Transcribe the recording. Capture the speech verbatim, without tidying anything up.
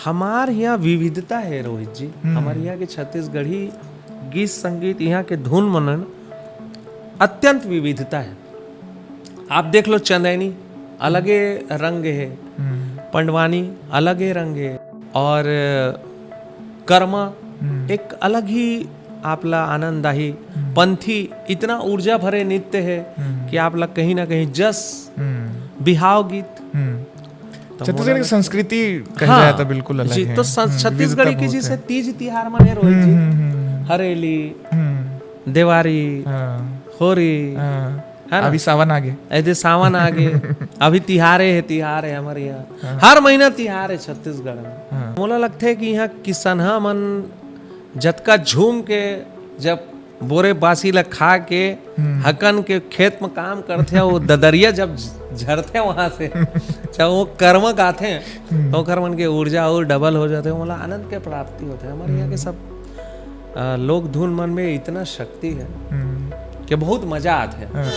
हमार यहाँ विविधता है, रोहित जी। हम्म। हमार यहाँ के छत्तीसगढ़ी गीत संगीत, यहाँ के धुन मनन अत्यंत विविधता है। आप देख लो, चंदैनी अलगे रंग है, हम्म। पंडवानी अलगे रंग है, और करमा हम्म। एक अलग ही आपला आनंद आही। हम्म। पंथी इतना ऊर्जा भरे नृत्य है हम्म। कि आपला कहीं ना कहीं जस हम्म। बिहाव गीत। हम्म। तो छत्तीसगढ़ मोला की लग- संस्कृति कहे हाँ, जाए तो बिल्कुल अलग जी, है। तो सं-, हम्म, छत्तीसगढ़ी विविधता की बहुत जैसे है। तीज तिहार मने रोहित जी, हम्म, हम्म, हम्म। हरेली, हम्म। देवारी, हाँ। होरी, हाँ। है ना? अभी सावन आ गे। अभी सावन आ गे। अभी तिहारे है, तिहार है हमारे यहाँ। हाँ। हर महीना तिहार है छत्तीसगढ़ में। हाँ। मोला लगथे कि यहाँ किसनहा मन जतका झूम के जब बोरे बासी ला खा के हम्म। हकन के खेत में काम करथे, वो ददरिया जब झ-, झरथे वहां से, जब वो कर्म गाथे, हम्म। तो ओकर मन के ऊर्जा और डबल हो जाथे, मोला आनंद के प्राप्ति होथे। हमारे यहाँ के हम्म। सब, अ, लोक धुन मन में इतना शक्ति है हम्म। कि बहुत मजा आथे। हाँ।